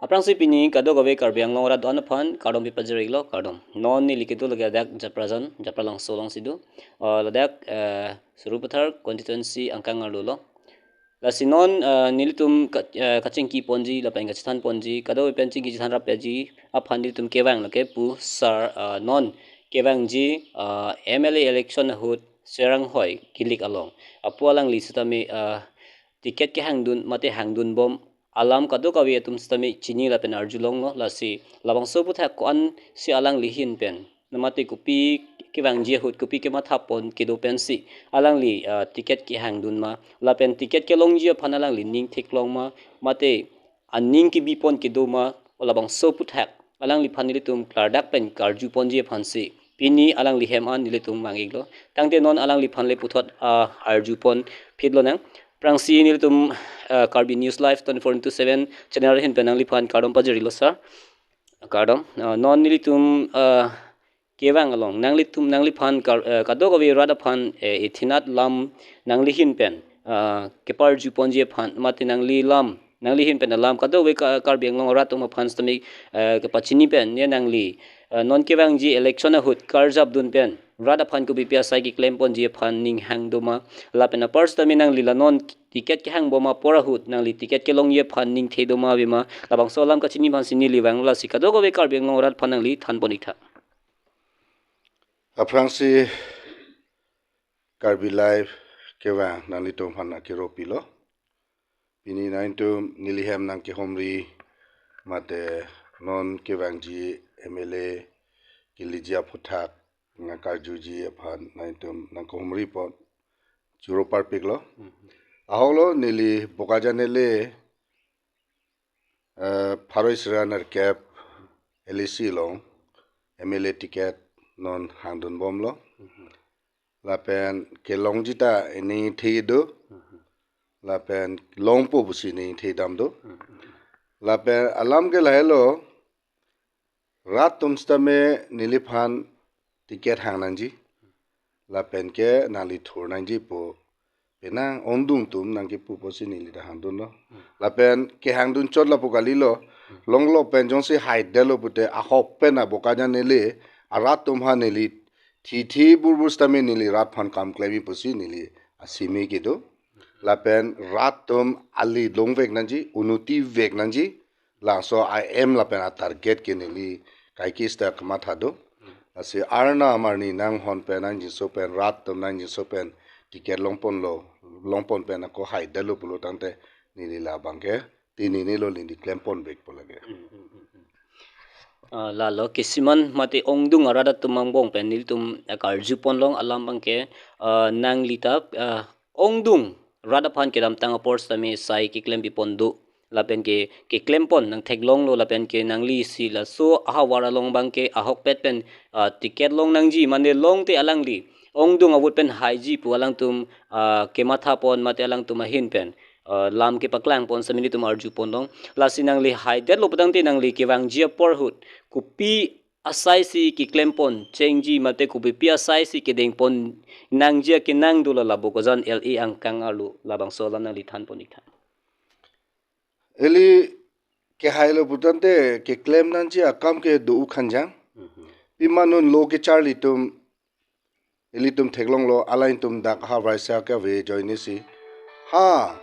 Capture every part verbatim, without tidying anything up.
Aphrangsi pini kadokave Karbi Anglong arat do-an aphan kardom pipajir-iklo, kardom. Non neli kedo lake ladak Japrajan, Japralangso alongsi do. Uh, ladak, uh, Sarupathar constituency angkang arlo lo. Lasi non, uh, nelitum ka-, uh, kachingki ponji lapen kachethan ponji, kadokave pen chingki chethan rapji aphan nelitum kevang lake pu sar, uh, non kevangji, uh, M L A election ahut Seraing Hoi kilik along. Apu alangli sitame, uh, ticket kehangdun mate hangdunbom alam kadokave atum sitame chini lapen arjulonglo, lasi labangso aphuthak ko-ansi alangli ahin pen, na mate kopi kevangji ahut kopi kemathapon kedo pensi alangli, ah, ticket kehangdun ma lapen ticket kelongji aphan alangli ning theklong ma mate aning kebipon kedo ma, labangso aphuthak alangliphan nelitum klardak pen karjuponji aphansi pini alangli hem an nelitum mang-iklo. Tangte non alangliphan le puthot, ah, arjupon phitlonang. Aphrangsi nelitum, ah, Karbi News Live twenty-four into seven channel ahin pen nangliphan kardom pajir-iklo sir. Kardom. Ah, non nelitum, ah, kevang along nanglitum nangliphan kar-, ah, kadokave rat aphan, eh, ithinat lam nangli ahin pen, ah, keparjuponji aphan mate nangli lam nangli ahin pen alam kadokave Ka-, Karbi Anglong arat atum aphan sitame, eh, kepachini pen ne nangli, eh, non kevangji election ahut karjapdun pen rat aphan kopipi asai keklemponji aphan ning hang do ma lapen apar sitame nangli la non ticket kehangbom apor ahut nangli ticket kelongji aphan ning the do ma ave ma, labangso alam kachini aphansi neli vanglo, lasi kadokave Karbi Anglong arat aphan nangli thanpon-iktha. Aphrangsi Karbi Live kevang nanglitum aphan akiro pilo. Pini nangtum neli hem nangkehumri mate non kevangji M L A kilikji aphuthak nangkarjuji aphan nangtum nangkehumri pon choro parpiklo. Mhm. Ahoklo neli Bokajan L A, eh, pharo isi ra nerkep L A C along M L A ticket non hangdunbomlo. Mhm. Lapen kelongji ta ining the do. Mhm. Lapen longpo pusi ining the dam do. Mhm. Lapen alam ke lahelo, rat atum sitame neliphan ticket hang nangji. Lapen ke nangli thur nangji pu penang ongdung atum nangkepu pusi neli ta hangdunlo. Hmm. Lapen kehangdun chot lapu kalilo. Hmm. Longlo pen jongsi haidetlo pute ahok pen a Bokajan L A arat atum aphan neli thithi burbur sitame neli rat aphan kam klemji pusi neli asimi kedo. Lapen rat atum ali longvek nangji, unnoti vek nangji, laso aim lapen atarget ke neli kaike sita kamatha do. Lasi arnam arni nanghon pen nangjinso pen rat atum nangjinso pen ticket longponlo, longpon pen ako haidetlo pulo tangte neli labang ke tini nilo neli klemponvekpo lake. Ah, lalo kisiman mate ongdung arat atum angbong pen nelitum, ah, karjuponlong alam abangke, ah, nangli ta, ah, ongdung rat aphan kedamtang apor sitame sai keklem pipon do. Lapen ke keklempon nangtheklonglo lapen ke nangli si laso ahavar along abangke ahokpet pen, ah, ticket long nangji mane longte alangli ongdung avote pen haiji pu alangtum, ah, kemathapon mate alangtum ahin pen, ah, lam kepaklangpon sitame nelitum arjuponlong. Lasi nangli haidetlo putangte nangli kevangji apor ahut kopi asai si keklempon chengji mate kopipi asai si kedengpon nangji akenang dola la Bokajan L A angkang arlo, labangso alam nangli thanpon-iktha. Ili kehailo putangte keklem nangji akam ke do-u khanjang. Mhm. Pima non lo kecharli atum ilitum theklonglo, alangtum dak ha vaisa ke ave ajoine si. Ha.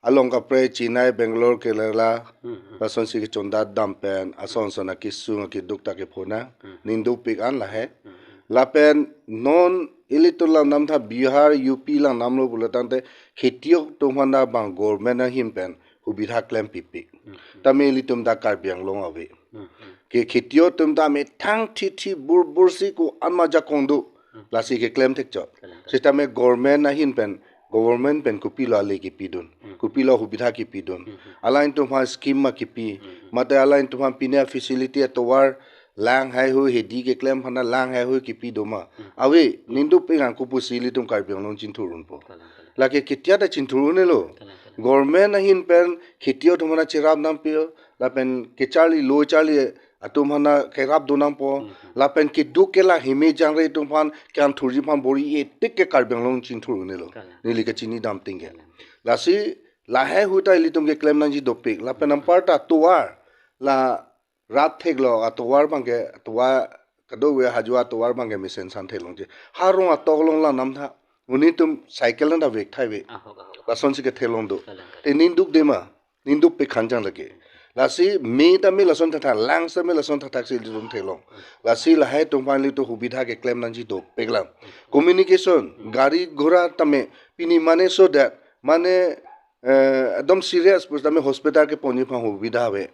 Along kaprek Chennai, Bangalore, Kerala, Hmm, hmm. lasonsi kechondat dam pen, ason son akesung akeduk ta kephonang, Hmm. ningdukpik an lahai. Hmm, hmm. Lapen non ilitum lang namtha Bihar, U P lang namlo pulo tangte khetiok atum aphan ta bang government ahin pen hubidha klem pipik. Hmm, hmm. Tame ilitum ta Karbi Anglong ave. Hmm, hmm. Ke khetiok atum ta methang thithi burbur si ko-an ma ajakong do. Hmm. Lasi keklem thekchot. Keklem thek. Sitame government ahin pen, government pen kopilo ale kepidun. Hmm. Kopilo hubidha kepidun. Hmm, hmm. Alangtum aphan scheme ma kepi. Hmm, hmm. Mate alangtum aphan pine facility atovar lang haihui hedi keklem aphan lang haihui kepi do ma. Hmm. Ave, ningdukpik an kopusi ilitum Karbi Anglong chinthur unpo. Kalang, kalang. Lake ketia ta chinthur un-elo. Kalang, kalang. Government ahin pen khetiok atum aphan cherap nangpo, lapen kecharli lo charli atum aphan kerap do nangpo, Mhm. lapen keduk kelak hime jangre atum aphan kangthurji aphan bor-i-e tik ke Karbi Anglong chinthur un-elo. Kalang. Neli kachini dam ting ke. Kalang. Lasi Lahai ahut ta ilitum keklem nangji dopik. Lapen anparta tovar, la rat theklo atovar abangke, tovar kadokave hajua tovar abangke mesen san theklongji. Ha rong atok along la namtha. Monit atum cycle nangta vek thai ave. Ahok, ahok. Lasonsi ketheklong do. Kalang, kalang. Te ning dukde ma? Ning dopik khanjang lake. Lasi me tame lason thathak, lang tame lason thathaksi ilitum theklong. Lasi lahai atum aphan ilitum hubidha keklem nangji dopik lang. Communication, gari ghora tame pini mane so that, mane, eh, ekdom serious pusitame hospital keponji aphan hubidha ave.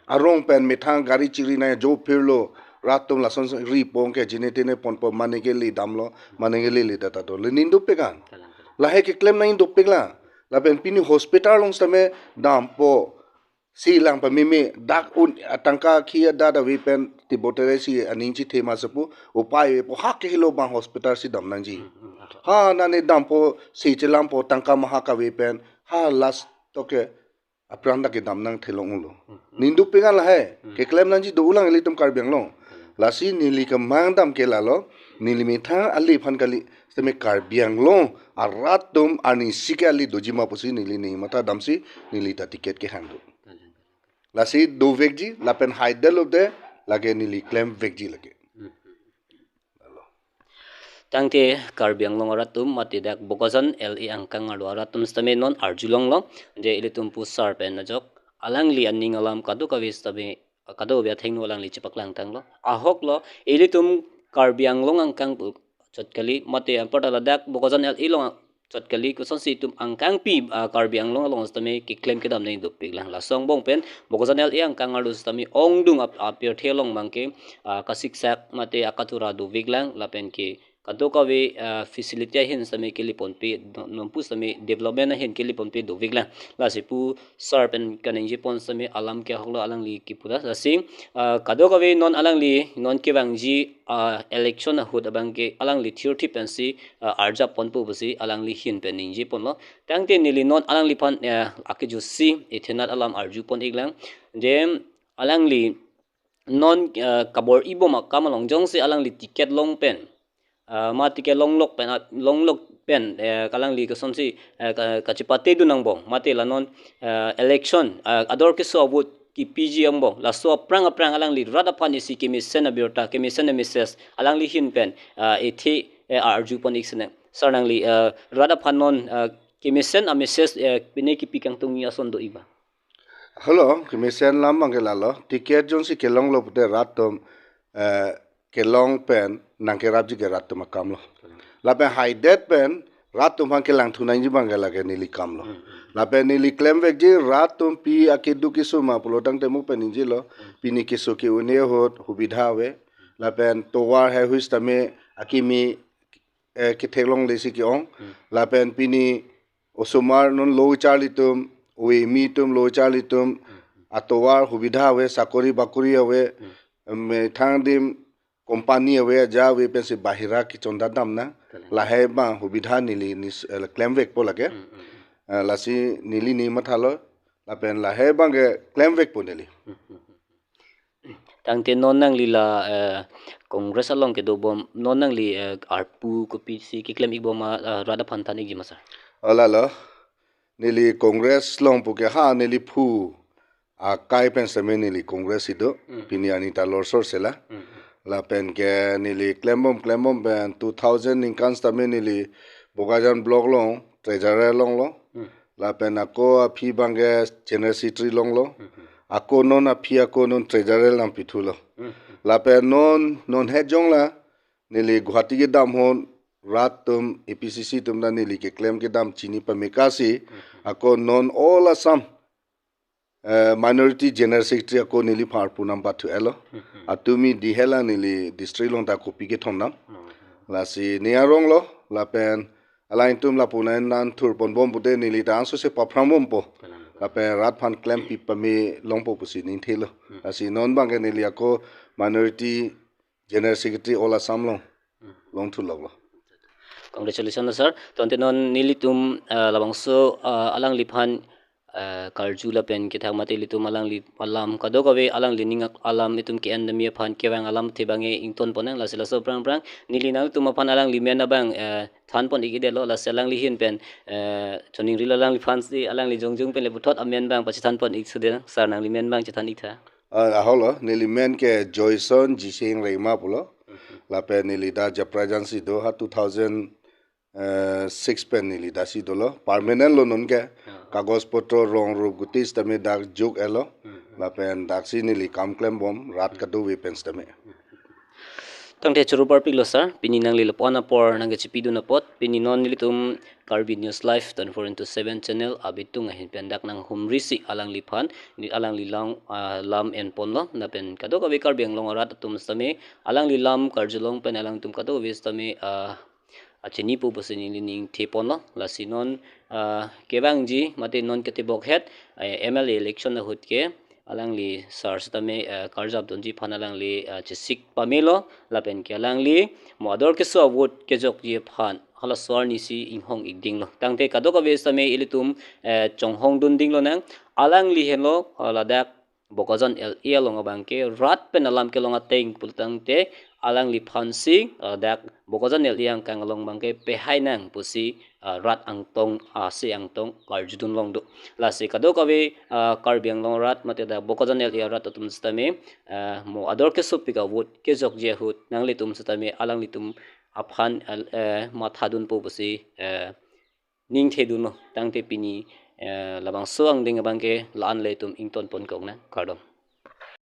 Arong pen methang gari chiri nangji, jo phirlo, rat atum lason ri pon ke jine tine ponpo, mane kele damlo, mane kele le data do. Le ning dopik an. Kalang, kalang. Lahai keklem nangji dopik lang. Lapen pini hospital along sitame dampo, si lang pameme, dak un atangka akhi adat ave pen tebotere si aning chithe ma sepu, upai avepo, ha kehelo abang hospital si dam nangji. Hmm, hmm, aha. Ha nane dampo, si chelampo, tangka mahak ave pen, ha last toke apran ta kedam nang theklong ulo. Hmm, hmm. Ning dopik an lahai, Hmm. keklem nangji do ulang ilitum Karbi Anglong. Hmm. Lasi neli kemang dam ke lalo, neli methang ale aphan kali, sitame Karbi Anglong arat atum arnisi ke ale doji ma pusi neli ning matha damsi, neli ta ticket kehang do. Lasi dovekji, lapen haidetlo te, lake neli klemvekji lake. Tangte Karbi Anglong arat atum, mate dak Bokajan L A angkang arlo arat atum sitame non arjulonglo, je ilitum pu sar pen ajok, alangli aning alam kadokave sitame, kadokave athengno alangli chepaklang tanglo. Ahoklo, ilitum Karbi Anglong angkang pu chot kali, mate anparta ladak Bokajan L A along chot kali, kosonsi itum angkangpi, ah, Karbi Anglong along sitame keklem kedam nangji dopik lang. Laso angbong pen Bokajan L A angkang arlo sitame ongdung ap-, apirthe along abangke, ah, kasiksak mate akatura dovek lang, lapen ke kadokave, ah, facility ahin sitame kele ponpe, non pu sitame development ahin kele ponpe dovek lang. Lasi pu sar pen kaningje pon sitame alam ke ahoklo, alangli kipu ta. Lasi, ah, kadokave non alangli non kevangji, ah, election ahut abangke alangli thirty pensi, ah, arjap ponpo pusi alangli ahin pen ningje ponlo. Tangte neli non alangliphan, eh, akejutsi ethenat alam arju pon-ik lang. Je alangli non, eh, kabor-ibom akam along jongsi alangli ticket long pen, ah, ma ticket longlok pen, ah, longlok pen, eh, alangli kosonsi, eh, ka-, kachepate dun angbong, mate la non, eh, election, ah, ador keso avote kipiji angbong, laso aphrang aphrang alangli rat aphan isi kemesen abirta, kemesen a-message alangli ahin pen, ah, ethe, eh, arju pon-ik sinang. Sar nangli, eh, rat aphan non, eh, kemesen a-message, eh, pine kipi kangtungji ason do-ik ma? Hello, kemesen alam abangke lalo. Ticket jongsi kelonglo pute rat atum, eh, kelong pen nangkerapji ke rat atum akamlo. Lapen haidet pen rat atum aphan kelangthu nangji abangke lake neli kamlo. Lapen neli klemvekji rat atum pi akeduk keso ma pulo tangte mo pen ningjelo. Pini keso ke-un ahut hubidha ave. Lapen tovar heihui sitame akimi, eh, ketheklongle si ke-ong. Lapen pini osomar non lo charli atum, ove kimi atum lo charli atum, atovar hubidha ave, sakori bakori ave, methang adim company ave, aja ave pensi bahira kechondat dam nang. Kalang. Lahai abang hubidha neli nis-, eh, klemvekpo lake. Hmm, hmm, hmm. Eh, lasi neli ning mathalo, lapen lahai abangke klemvekpo neli. Hmm, hmm, hmm. Tangte non nangli la, eh, Congress along kedobom, non nangli, eh, arpu kopisi keklem-ikbom ma, eh, rat aphan than-ikji ma sar? O lalo, neli Congress along puke ha neli phu akai pen sitame neli Congress si do, Hmm. pini Anita Lorsor si la. Hmm. Lapen ke neli klembom klembom pen two thousand ningkan sitame neli Bokajan block along treasurer longlo. Hmm. Lapen ako aphi abangke general secretary longlo. Hmm. Ako non aphi ako non treasurer nangpithulo. Hmm. Lapen non, non het jong la, neli Guwahati kedam ahut rat atum, A P C C atum ta neli keklem kedam chini pameka si, Hmm. ako non all Assam, eh, minority general secretary ako neliphan arpu nangpathu-etlo. Hmm, hmm. Atumi dihela neli district along ta kopi kethondam. Hmm. Lasi ne aronglo, lapen alangtum lapu nangthur ponbom pute neli ta ansose paphrang bompo. Kalang. Lapen rat aphan klempi pame longpo pusi ningthelo. Hmm. Lasi non abangke neli ako minority general secretary all Assam along, Hmm. longthuloklo. Congratulations, sir. Tangte non nelitum, ah, labangso, ah, alangliphan eh, karju lapen kethak mate ilitum alangli alam kadokave alangli ning alam itum ke-en dami aphan kevang alamthe abang ingtonpon nang, lasi laso aphrang aphrang neli nangtum aphan alangli men abang, eh, thanpon ik-edetlo, lasi alangli ahin pen, eh, choningrilo, alangliphan si alangli jongjung pen le puthot amen abang pachethanpon ik sude, sir, nangli men abang chethan ik tha. Ah, ahoklo, neli men ke Joyson Jising Reima pulo. Lapen neli dak Japrajan si do, ha two thousand six pen neli dak si dolo. Permanent lo non ke. Ah. Kagoj potro rong rup guti sitame dak juk-etlo. Hmm. Lapen dak si neli kam klembom, rat kadokave pen sitame. Tangte choro parpiklo sir, pini nangli lapu-an apor nangkechepidun apot, pini non nelitum Karbi News Live twenty-four into seven channel abitung ahin pen dak nanghumri si alangliphan, ni alangli lang, ah, lam enponlo, lapen kadokave Karbi Anglong arat atum sitame, alangli lam karjulong pen alangtum kadokave sitame, ah, achinipo pusi neli ningtheponlo, lasi non, ah, kevangji mate non ketebok het, eh, M L A election ahut ke, alangli sir sitame, eh, karjapdunji aphan alangli, eh, chesik pamelo, lapen ke alangli mo ador keso a-vote kejokji aphan halaso arni si inghong ik dinglo. Tangte kadokave sitame ilitum, eh, chonghongdun dinglo nang, alangli henlo, eh, ladak Bokajan L A along abang ke rat pen alam kelong ateng pulo tangte alangliphan si, eh, dak Bokajan L A angkang along abang ke pehai nang pusi, ah, rat angtong, ah, si angtong karjudun long do. Lasi kadokave, ah, Karbi Anglong rat mate dak Bokajan L A rat atum sitame, ah, mo ador kesopik a-vote kejokji ahut nanglitum sitame alanglitum aphan, eh, mathadunpo pusi, eh, ningthedunlo. Tangte pini, eh, labangso angdeng abang ke la-an le itum ingtonpon kok nang, kardom.